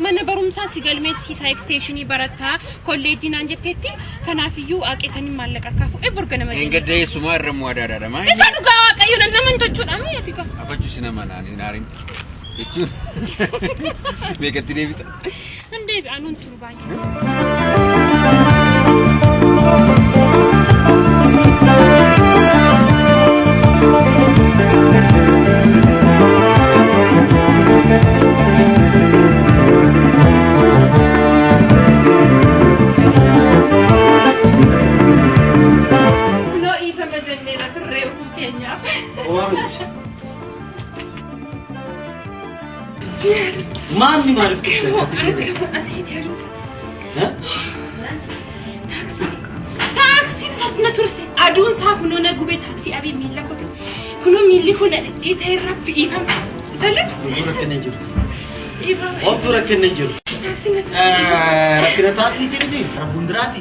Mana barumsaa si galmeessisaa eksteeshinii barataa kolleejjii naan jetteetti kanaafiyyuu aqeetanii maallaqa kaafu borga nama jedhu. Engadda eessumaa irra immoo adaadhaadha maa. Isa dhugaa waaqayyo nan nama hin tochuudha maa ati ka. Afachu si nama naan hin aarin jechuun meeqatti deebita? Hin deebi'a nuun turu baay'ee. Maanni maaliif turte? Taaksii tasna turse aduun isaa kunoo na gubee taaksii abee miila kote kunoo miilli kun dhiitee rabbi dhiifama. Homtuu rakkinni hin jiru. Homtuu rakkinni hin jiru. Rakkina taaksiitii miti. Fuulduraati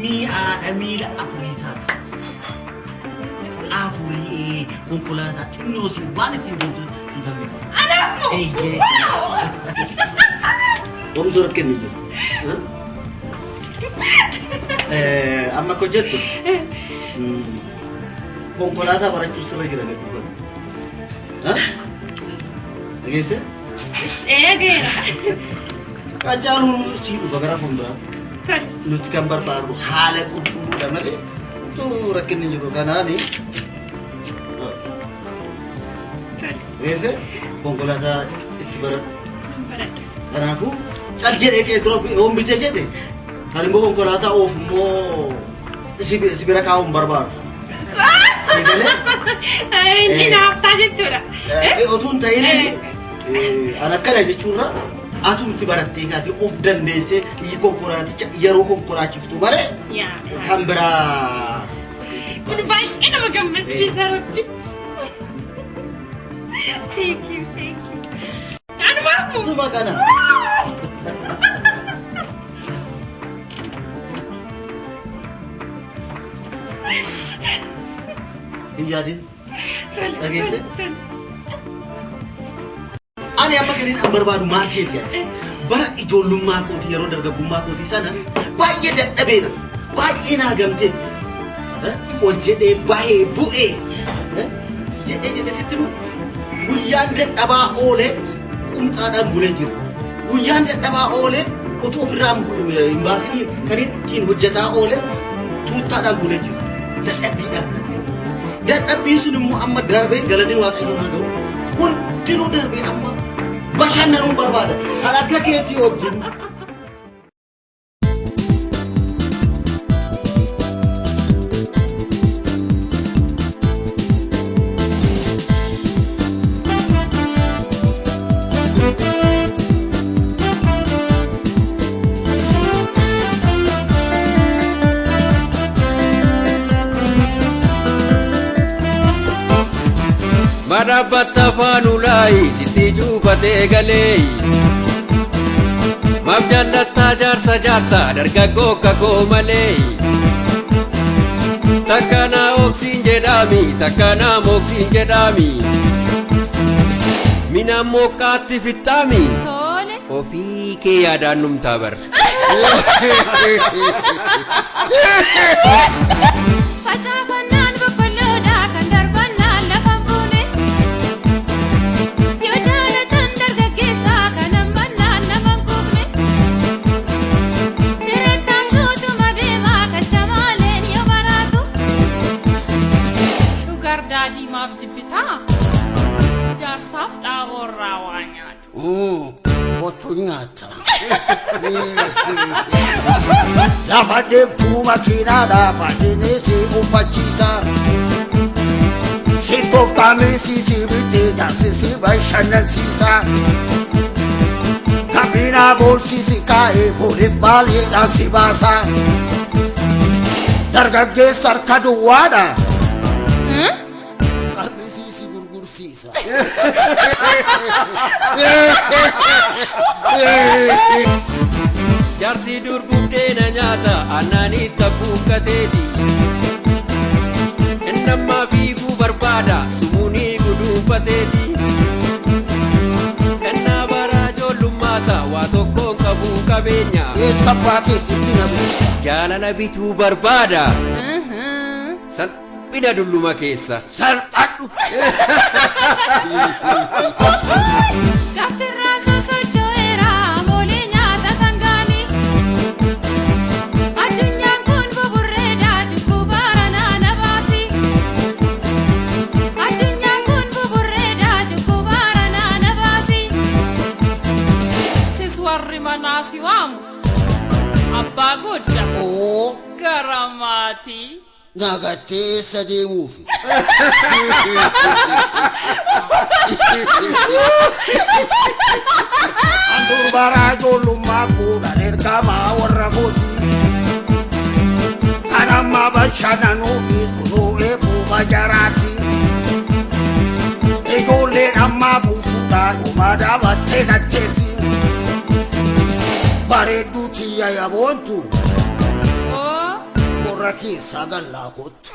mi'aadha miila afurii taata. Afurii konkolaataa xinnoo si waan ittiin deemtu siif hambisa. Anaafmoo! Homtuu rakkinni hin jiru. Amma akka hojjettu konkolaataa barachuu sirra jira gadi godhu. Dhageesse? Eegeera. Qacaaluun sii dhufa gara fuulduraa. Nuti kan barbaadnu haala qulqulluudha malee utuu rakkinni jiru kanaani. Dhageesse? Konkolaataa itti baradhu. Kanaafuu cal jedhee kee dura yoon bitee jedhe kan immoo konkolaataa oofu immoo si bira kaa'uu hin barbaadu. Inni naaftaa jechuudha. Otuu hin ta'in an akkana jechuurra atumti barattee kaatee of dandeessee konkolaaticha yeroo konkolaachiftu malee kan biraa. Kun baay'ee nama gammachiisa rabbi. Thank you, thank you. Anuma. Suma kana. Hin yaadin. Dhageesse? Ani amma kan inni barbaadu maal isheeti ati? Bara ijoollummaa kootii yeroo dargaggummaa kootii sana baay'ee dadhabeera. Baay'ee naa gamtee. Ol jedhee bahee bu'ee jedhee jedhee sitti nu guyyaan dadhabaa oolee qumxaadhaan bulee jiru. Guyyaan dadhabaa oolee utuu ofirraa hin baasinii kan ittiin hojjetaa oolee tuuttaadhaan bulee jiru. Dadhabbiidhaan. Dadhabbiin sun immoo amma darbee galanni waaqayyoon haa ga'u. Hundinuu darbee amma bashannanuun barbaada. Kan akka keetii wajjin. Madhaabbatta faanulaayi sitti cuufatee galee. Maaf jaallattaa jaarsa jaarsa dargaggoo kakoo malee. Takkanaa oksiin jedhaami takkanaa moksiin jedhaami. Mina moqqaatti fixxaami. Tole. Ofii kee yaadaan numtaa bar. Facaafannaan boqqolloodha kan darbannaan lafa buune. Yoo jaalatan dargaggeessa kan hambannaan nama hin quufne. Dirattaan suutuma deemaa kan jamaaleen yoo maraatu. Shugar daadii maaf jibbitaa? Jaarsaaf xaaboorraa waa nyaatu. Kottu nyaata. Lafa deemtuu makiinaadha faashinii si uffachiisa. Shittoof qaamisii si bittee jaarsi si bashannansiisa. Kabinaa boolsisi kaa'ee booliif baaleedhaan si baasa. Dargaggeessa harka duwwaadha. Qamisii si gurgursiisa. Jaarsi dur buddeena nyaata aannaanii tabbuukkateeti. Innammaa fiiguu barbaada sumuunii guduunfateeti. Kennaa baraa ijoollummaasa waa tokkoon qabuu qabeenya. Eessa abbaa keessatti na beekta? Jaalala bituu barbaada salphina dulluma keessa. Salphadhu. Gaaftirraa sosocho'eera moolee nyaata sangaanii. Addunyaan kun buburreedha cubbuu baranaa na baasi. Addunyaan kun buburreedha cubbuu baranaa na baasi. Sis warri manaa si waamu abbaa guddaa Oo. gara maatii. Nagattee eessa deemuufi? Andur baraa ijoollummaa kuudhan ergamaa warra kooti. Kan amma bashannanuufis kunuu eebbuuma jaraati. Ijoolleen ammaa buufuudhaan dhuma dhaabattee dachteessi. Bareedduu tiyya yaboontu Oo. warra keessaa gallaa kottu.